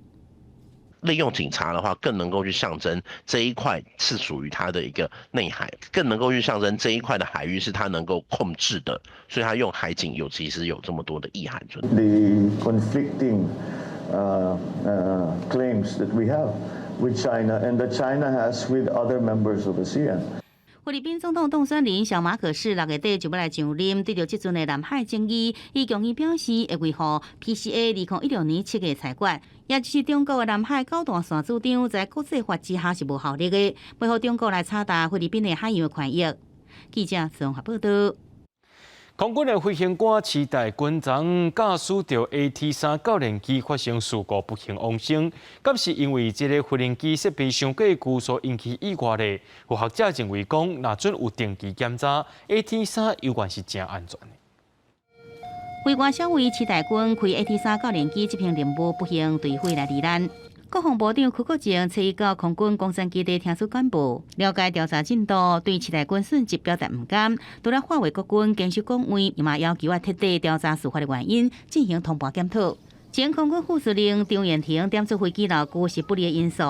利用警察的話，更能夠去象徵這一塊是屬於他的一個內海，更能夠去象徵這一塊的海域是他能夠控制的，所以他用海警有其實有這麼多的意涵存在。 The conflicting claims that we have with China and that China has with other members of ASEAN. 菲律賓總統當選人小馬可仕6月底就欲來上任，對著這陣的南海爭議，伊強硬表示會維護 PCA 2016年7月裁決，也就是中國的南海九段線主張在國際法之下是無效力的，袂予中國來插踏菲律賓的海洋權益。記者綜合報道。空軍的飛行官池大軍昨駕駛著 AT-3教練機發生事故，不幸往生。敢是因為這个飛行機設備傷過舊所引起意外咧？有學者認為講，若準有定期檢查，AT-3猶原是誠安全的。飛官少尉池大軍開 AT-3教練機執行任務，不幸墜毀來罹難。國防部長邱國正初一到空軍岡山基地聽取簡報，了解調查進度，對池大軍殉職表達毋甘。除了捍衛國軍堅守崗位，嘛要求愛徹底調查事發的原因，進行通盤檢討。前空軍副司令張延廷點出飛機老舊是不利的因素，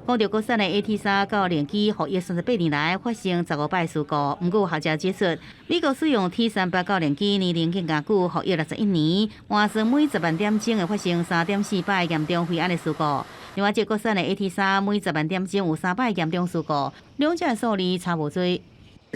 講著國產的 AT-3教練機服役38年來發生15擺事故，毋過學者指出，美國使用 T-38教練機年齡更加久，服役61年，換算每10萬點鐘會發生3.4擺嚴重飛安的事故。另外，這國產的 AT-3每10萬點鐘有3擺嚴重事故，兩者的數字差無濟。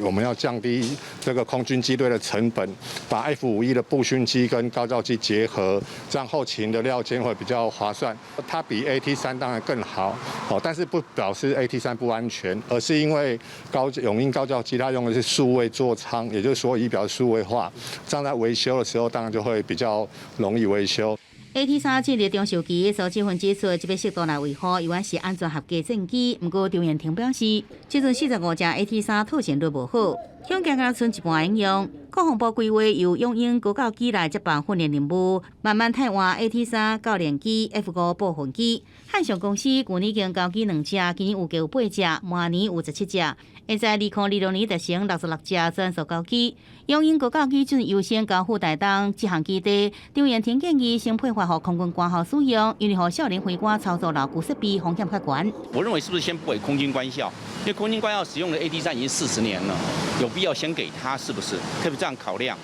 我們要降低這個空軍機隊的成本，把 F-5E 的步訓機跟高教機結合，這樣後勤的料件會比較划算。它比 AT-3當然更好，哦，但是不表示 AT-3 不安全，而是因為高雄鷹高教機它用的是數位座艙，也就是說儀表數位化，這樣在維修的時候當然就會比較容易維修。 AT-3進入中壽期，蘇志芬指出，這欲適度來維護，猶原是安全合格戰機。毋過張延廷表示，這陣45架 AT-3套現率無好，恐驚敢賰一半應用。國防部規劃由雄鷹高教機來接棒訓練任務，慢慢替換 AT-3教練機、F-5步訓機。漢翔公司舊年已經交機兩架，今年預計有八架，明年有17架，會在2026年達成66架全數交機。雄鷹高教機準優先交付台東這項基地。張延廷建議先配發予空軍官校使用，因為予少年飛官操作老舊設備風險較懸。我認為是不是先不給空軍官校？因為空軍官校使用的 AT-3 已經40年了，有必要先給他，是不是？可不可以這樣考量，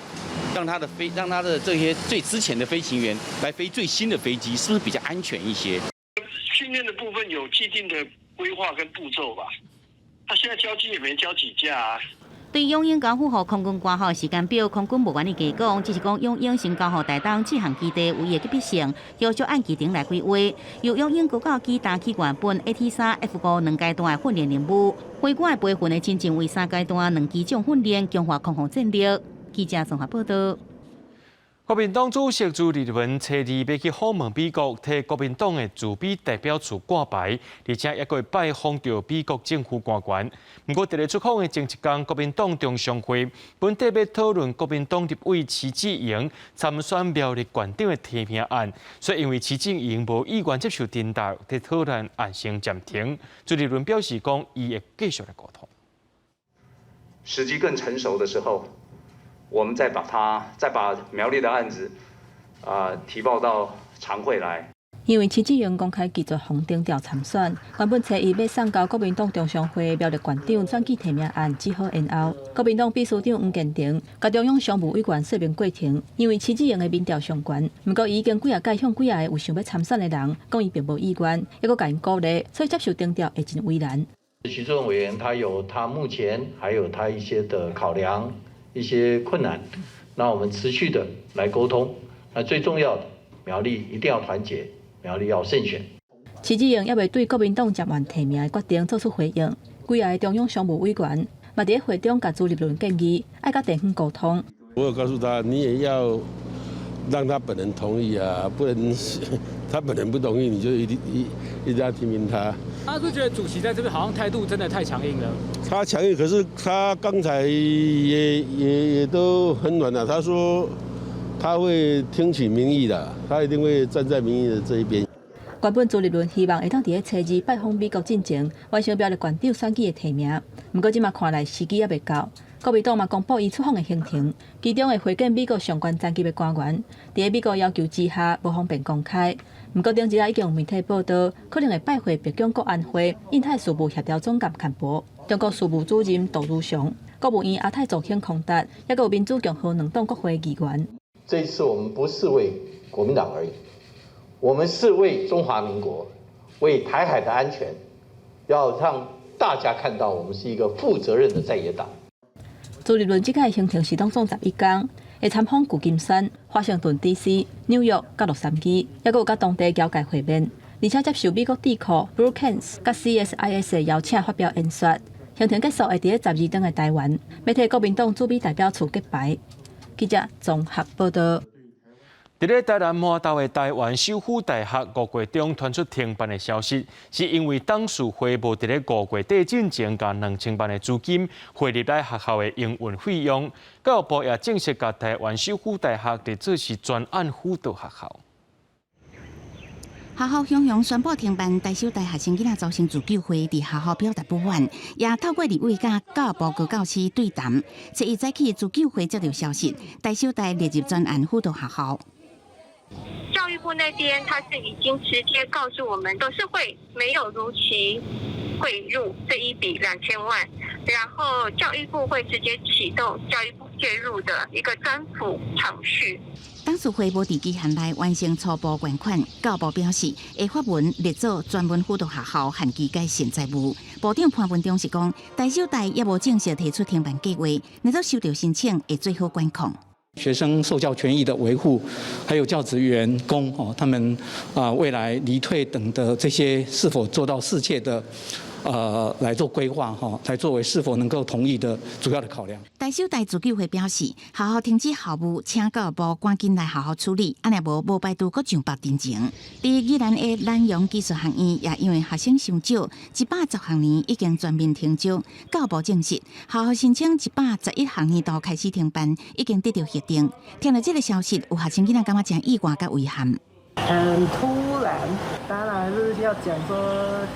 讓他的這些最資淺的飛行員來飛最新的飛機，是不是比較安全一些？訓練的部分有既定的規劃跟步驟吧？他現在交機也沒交幾架啊。對雄鷹交付予空軍官校時間表，空軍無願意加講，只是講雄鷹先交予台東這項基地有伊的急迫性，要求按既定來規劃。由雄鷹高教機擔起原本 AT-3 F-5兩階段的訓練任務，飛官的培訓會真正為三階段兩機種訓練，強化空防戰力。記者綜合報道。國民黨主席朱立倫初二欲去訪問美國，替國民黨的駐美代表處掛牌，而且也閣會拜訪著美國政府官員。毋過，佇咧出訪的前一工，國民黨中常會本底欲討論國民黨立委徐志榮參選苗栗縣長的提名案，卻因為徐志榮無意願接受徵調，佇討論案先暫停。朱立倫表示講，伊會繼續來溝通。時機更成熟的時候，我們再把苗栗的案子提報到常會來。因為徐志榮公開拒絕予徵調參選，原本初一欲送交國民黨中常會苗栗縣長選舉提名案，只好延後。國民黨秘書長黃建庭佮中央常務委員說明過程，因為徐志榮的民調上懸，毋過伊已經幾仔擺向幾仔個有想欲參選的人講，伊並無意願，猶閣共𪜶鼓勵，所以接受徵調會真為難。徐志榮委員他有他目前還有他一些的考量，一些困難，那我們持續的來溝通。那最重要的，苗栗一定要團結，苗栗要勝選。徐志榮猶未對國民黨暫緩提名的決定做出回應，幾个中央常務委員嘛佇會中共朱立倫建議，愛佮地方溝通。我有告訴他，你也要讓他本人同意啊，不能他本人不同意，你就一定一一定要提名他。他是覺得主席在這邊好像態度真的太強硬了。他強硬，可是他剛才也都很軟了。他說他會聽取民意的，他一定會站在民意的這一邊。原本朱立倫希望會當佇咧初二拜訪美國進前，完成苗栗縣長選舉的提名，毋過這馬看來時機猶未到。國民黨嘛公布伊出訪的行程，其中會會見美國相關層級的官員，佇咧美國要求之下，無方便公開。毋過頂一日已經有媒體報道，可能會拜會白宮國安會印太事務協調總監坎伯、中國事務主任杜如雄、國務院亞太助卿孔達，抑閣有民主共和兩黨國會議員。這一次我們不是為國民黨而已，我們是為中華民國、為台海的安全，要讓大家看到我們是一個負責任的在野黨。朱立倫這擺行程是攏總11工，會參訪舊金山、華盛頓 D.C.、紐約佮洛杉磯，抑閣有佮當地僑界會面，而且接受美國智庫 Brookings 佮 CSIS 的邀請發表演說。行程結束會佇咧12轉來台灣，欲替國民黨駐美代表處揭牌。記者綜合報道。佇咧台南麻豆的台灣首府大學5月中傳出停辦的消息，是因為董事會無佇咧5月底進前共2000萬的資金匯入來學校的營運費用。教育部也正式共台灣首府大學列做是專案輔導學校。學校雄雄宣布停辦，台首大學生囡仔組成自救會，佇學校表達不滿，也透過立委佮教育部高教司對談。初一早起自救會接到消息，台首大列入專案輔導學校。教育部那邊，他是已經直接告訴我們，董事會沒有如期匯入這一筆2000萬，然後教育部會直接啟動教育部介入的一個專輔程序。董事會無佇期限內完成初步捐款，教育部表示會發文列做專門輔導學校，限期改善債務。部長潘文忠是講，台首大猶無正式提出停辦計劃，若都收到申請會做好管控。學生受教權益的維護，還有教職員工哦，他們啊未來離退等的這些是否做到適切的，來做規劃哈，來作為是否能夠同意的主要的考量。台首大自救會表示，學校停止校務，請教育部趕緊來學校處理，按呢無無排除閣上報陳情。佇宜蘭的南陽技術學院也因為學生傷少，110學年已經全面停招。教育部證實，學校申請111學年度開始停辦，已經得到核定。聽到這個消息，有學生囡仔感覺誠意外佮遺憾。很突然，當然是要講說。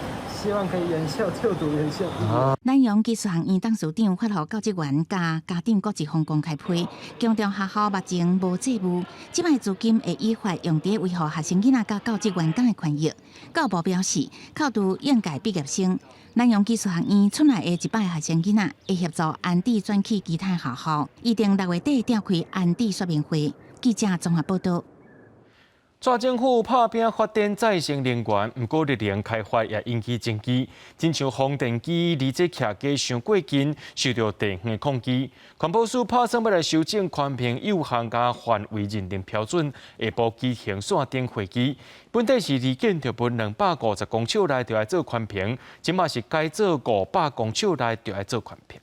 希望可以延校就讀延校。南陽技術學院董事長發予教職員佮家長各一封公開批，強調學校目前無債務，這擺資金會依法用佇維護學生囡仔佮教職員工的權益。教育部表示，扣除應屆畢業生，南陽技術學院出來的100個學生囡仔會協助安置轉去其他學校，預定6月底召開安置說明會。記者綜合報道。蔡政府拍拚發展再生能源，毋過綠能開發也引起爭議。親像風電機離這徛家傷過近，受著地方的抗議。環保署拍算欲來修正環評有限佮範圍認定標準，下晡舉行線頂會議。本底是離建築物250公尺內就愛做環評，這馬是改做500公尺內就愛做環評。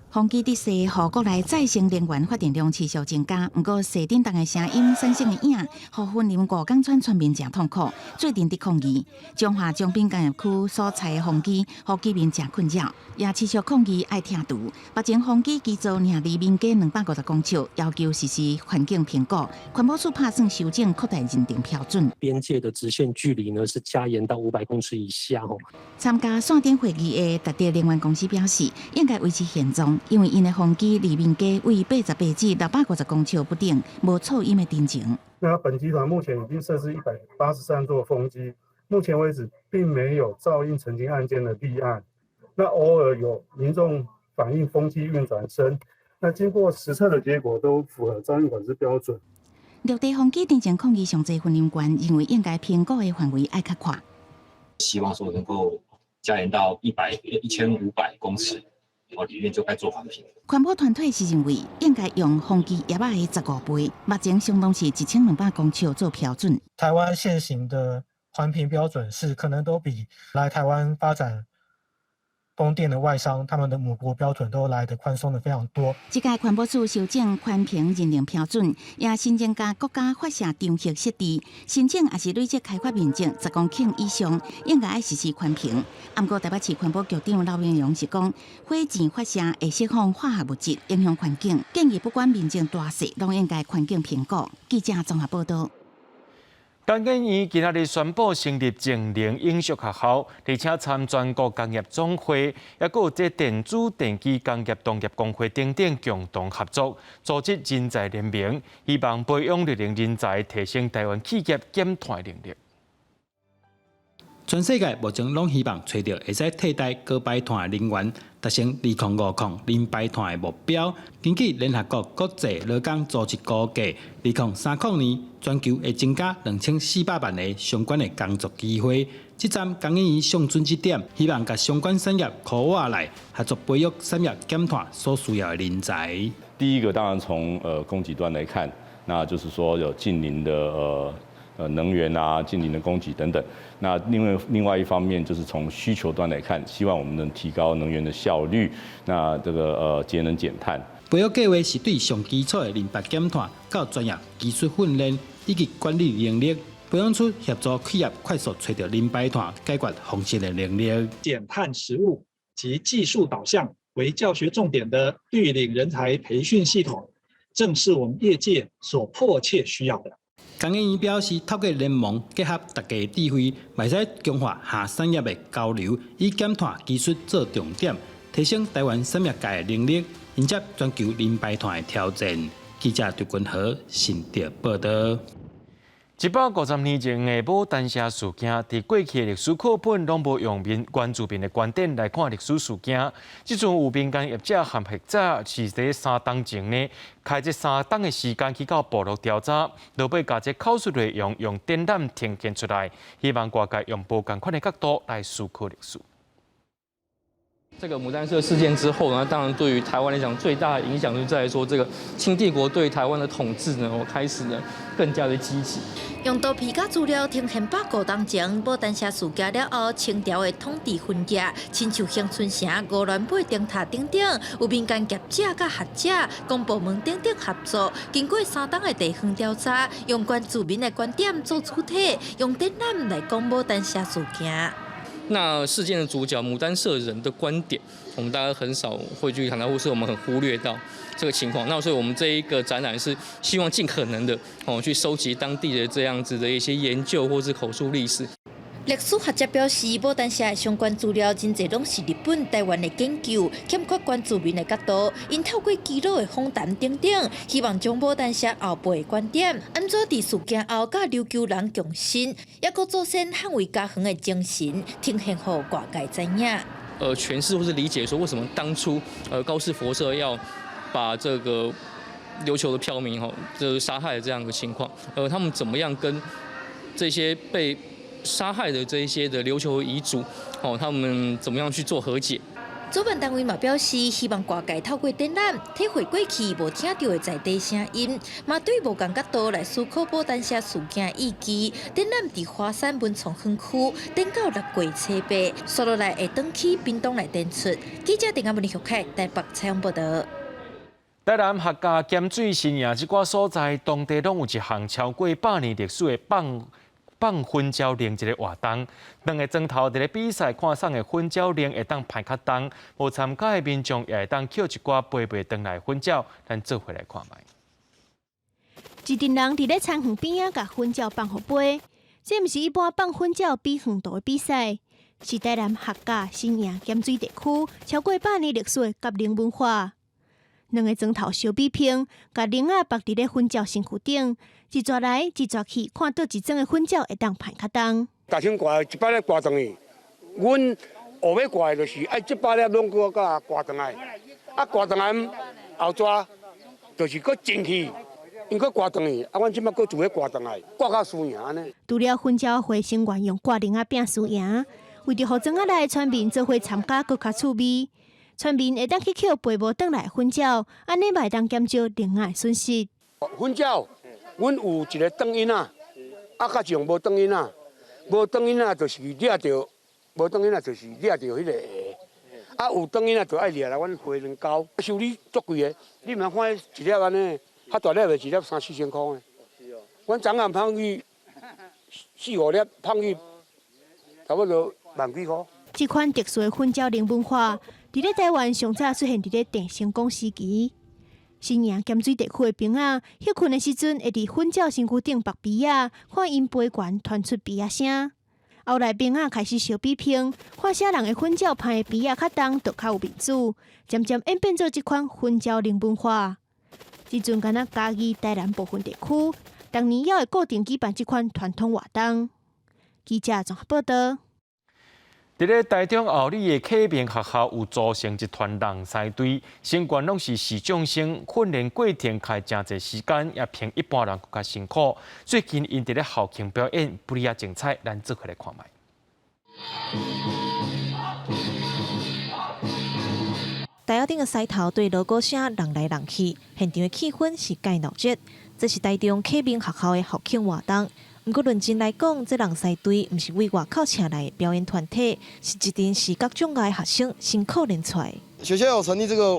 風機得勢，予國內再生能源發電量持續增加。毋過，踅振動的聲音產生的影，予雲林五港村村民誠痛苦，做陣佇抗議。彰化長濱工業區所載的風機，予居民誠困擾，也持續抗議愛拆除。目前風機基座爾離民家250公尺，要求實施環境評估。環保署拍算修正擴大認定標準。邊界的直線距離呢是加嚴到500公尺以下。吼。參加線頂會議的達德能源公司表示，應該維持現狀。因為𪜶的風機離民家位88至650公尺不等，無噪音的陳情。那本集團目前已經設置183座風機，目前為止並沒有噪音澄清案件的立案。那偶爾有民眾反映風機運轉聲，那經過實測的結果都符合噪音管制標準。綠地風機陳情抗議上濟雲林縣認為應該評估的範圍愛較闊。希望說能夠加嚴到1500公尺。哦，裡面就該做環評。環保團體是認為應該用風機葉仔的15倍，目前相當是1200公尺做標準。台灣現行的環評標準是可能都比來台灣發展供電的外商，他們的母國標準都來得寬鬆的非常多。這屆環保署修正環評認定標準，也新增加國家發射場核設置，申請也是累積開發面積10公頃以上，應該愛實施環評。毋過台北市環保局長劉明龍是講，火箭發射會釋放化學物質，影響環境，建議不管面積大細，攏應該環境評估。記者綜合報道。工研院今仔日宣布成立淨零永續學校，而且參全國工業總會，抑閣有這電子電機工業同業公會等等共同合作，組織人才聯盟，希望培養綠能人才，提升台灣企業減碳能力。全世界目前攏希望揣著會使替代高排碳的能源，達成2050零排碳的目標。根據聯合國國際勞工組織估計，2030年全球會增加2400萬个相關的工作機會。這站工研院上準這點，希望共相關產業箍倚來合作培育產業減碳所需要的人才。第一個當然從供給端來看，那就是說有淨零的能源啊，淨零的供給等等。那另外一方面，就是從需求端來看，希望我們能提高能源的效率，那這個節能減碳。培育計劃是對上基礎的零排減碳到專業技術訓練以及管理能力，培養出協助企業快速揣著零排碳解決方式的能力。減碳實務及技術導向為教學重點的綠領人才培訓系統，正是我們業界所迫切需要的。工研院表示，透過聯盟結合大家的智慧，會使強化下產業的交流，以減碳技術做重點，提升台灣產業界的能力，迎接全球零排碳的挑戰。記者劉君和新竹報道。150年前的牡丹社事件，佇過去的歷史課本攏無用民原住民的觀點來看歷史事件。這陣有民間業者和學者是佇3冬前呢，開這3冬的時間去到部落調查，落尾共這口述內容用展覽呈現出來，希望外界用無仝款的角度來思考歷史。這個牡丹社事件之後呢，當然對於台灣來講最大的影響就在於說，這個清帝國對台灣的統治呢，我開始呢更加的積極。用圖片佮資料呈現150冬前牡丹社事件了後，清朝的統治分野，親像恆春城、鵝鑾鼻燈塔等等，有民間業者佮學者、公部門等等合作，經過3冬的地方調查，用原住民的觀點做主體，用展覽來講牡丹社事件。那事件的主角牡丹社人的觀點，我們大家很少會去談到，或是我們很忽略到這個情況。那所以我們這一個展覽是希望盡可能的哦去收集當地的這樣子的一些研究或是口述歷史。歷史學者表示，牡丹社的相關資料真濟攏是日本、台灣的研究，欠缺原住民的角度。𪜶透過耆老的訪談等等，希望將牡丹社後輩的觀點，按怎佇事件後佮琉球人共生，抑閣祖先捍衛家園的精神，呈現予外界知影。詮釋或是理解說，為什麼當初高士佛社要把這個琉球的漂民吼，就是殺害的這樣一個情況，他們怎麼樣跟這些被殺害的這一些的琉球遺族，哦，他們怎麼樣去做和解？主辦單位嘛表示，希望外界透過展覽體會過去無聽著的在地聲音，嘛對無仝角度來思考牡丹社事件意義。展覽佇華山文創園區，展到6月初8，紲落來會轉去屏東來展出。記者鄭阿文玉凱台北採訪報道。台南客家鹹水新營這寡所在，當地攏有一項超過100年歷史的放粉鳥鈴這個活動，兩个鐘頭佇咧比賽，看啥的粉鳥鈴會當拍較重，無參加的民眾也會當抾一寡飛袂轉來粉鳥，咱做伙來看覓。一陣人佇咧田園邊仔，共粉鳥放予飛，這毋是一般放粉鳥比遠度的比賽，是台南客家新營鹹水地區超過100年歷史的結鈴文化。2个鐘頭相比拼，共鈴仔縛佇咧粉鳥身軀頂，一逝來一逝去，看佗一庄的粉鳥會當攀較重。大聲掛一擺咧掛轉去，阮後尾掛的就是愛這擺咧攏閣共掛轉來，啊掛轉來後逝就是閣進去，𪜶閣掛轉去，啊阮這擺閣做咧掛轉來，掛到輸贏按呢。除了粉鳥會成員用掛鈴仔拚輸贏，為著予莊仔內的村民做伙參加，閣較趣味。村民會當去抾飛無轉來的粉鳥，按呢嘛會當減少鈴仔的損失。粉鳥，阮有一个轉音仔，啊，較像無轉音仔，無轉音仔就是掠著，無轉音仔就是掠著彼个鞋，啊，有轉囡仔就愛掠來，阮花兩交，修理足貴的。你毋通看一粒按呢，較大粒的一粒三四千箍的。阮昨暗捧去四五粒，捧去差不多萬幾箍。這款特殊的粉鳥龍文化，佇咧台灣上早出現佇咧鄭成功時期。新營鹹水地區的兵仔，歇睏的時陣會佇粉鳥身軀頂縛耙仔，看𪜶飛懸傳出耙仔聲。後來兵仔開始相比拼，看啥人的粉鳥攀的耙仔較重，就較有面子。漸漸演變做這款粉鳥龍文化。這陣敢若嘉義、台南部分地區，逐年猶會固定舉辦這款傳統活動。記者綜合報導。佇咧台中后里的啟明學校有組成一團人獅隊，成員攏是視障生，訓練過程開誠濟時間，也比一般人閣較辛苦。最近𪜶佇咧校慶表演，不哩仔精彩，咱做伙來看覓。台仔頂的獅頭對鑼鼓聲人來人去，現場的氣氛是蓋鬧熱。這是台中啟明學校的校慶活動。毋過論真來講，這人獅隊毋是為外口請來的表演團體，是一群視覺障礙學生辛苦練出來。學校有成立這個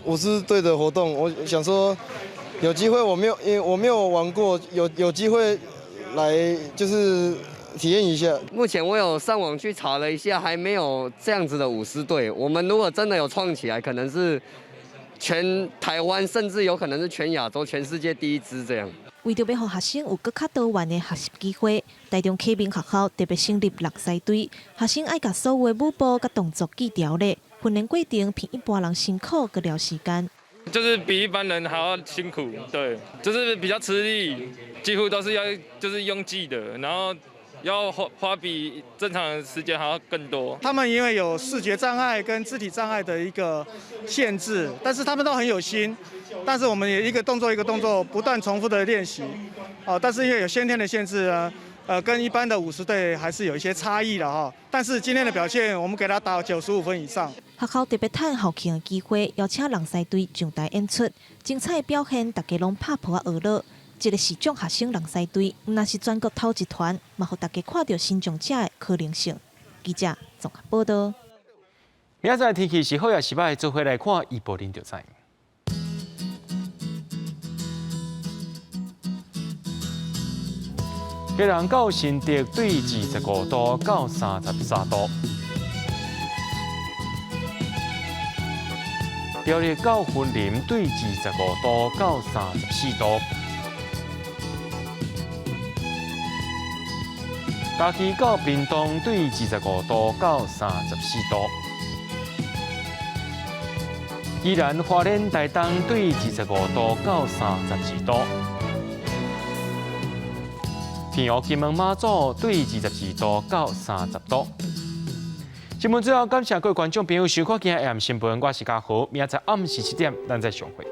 舞獅隊的活動，我想說有機會我沒有，因為我沒有玩過，有機會來就是體驗一下。目前我有上網去查了一下，還沒有這樣子的舞獅隊。我們如果真的有創起來，可能是全台灣，甚至有可能是全亞洲、全世界第一支這樣。為著欲予學生有閣較多元的學習機會，台中啟明學校特別成立人獅隊，學生愛共所有的舞步佮動作記牢咧，訓練過程比一般人辛苦閣𪜶時間。就是比一般人還要辛苦，對，就是比較吃力，幾乎都是要就是用記的，然後要花比正常的時間還要更多。他們因為有視覺障礙跟肢體障礙的一個限制，但是他們都很有心。但是我們也一個動作一個動作不斷重複的練習，哦，但是因為有先天的限制呢，跟一般的舞獅隊還是有一些差異的哈。但是今天的表現，我們給他打95分以上。學校特別趁校慶的機會，邀請人獅隊上台演出，精彩的表現，大家攏拍噗仔學樂。這個視障學生人獅隊，毋但是全國頭一團，嘛予大家看著身障者的可能性。記者綜合報導。明仔載天氣是好抑是䆀，做伙來看預報恁就知。基隆到新竹對25度到33度，苗栗到雲林對25度到34度，嘉義到屏東對25度到34度，宜蘭花蓮台東對25度到32度。平湖金門馬祖對22度到30度。新聞最後感謝各位觀眾朋友收看今日的新聞，我是嘉豪，明仔載暗時7點，咱再相會。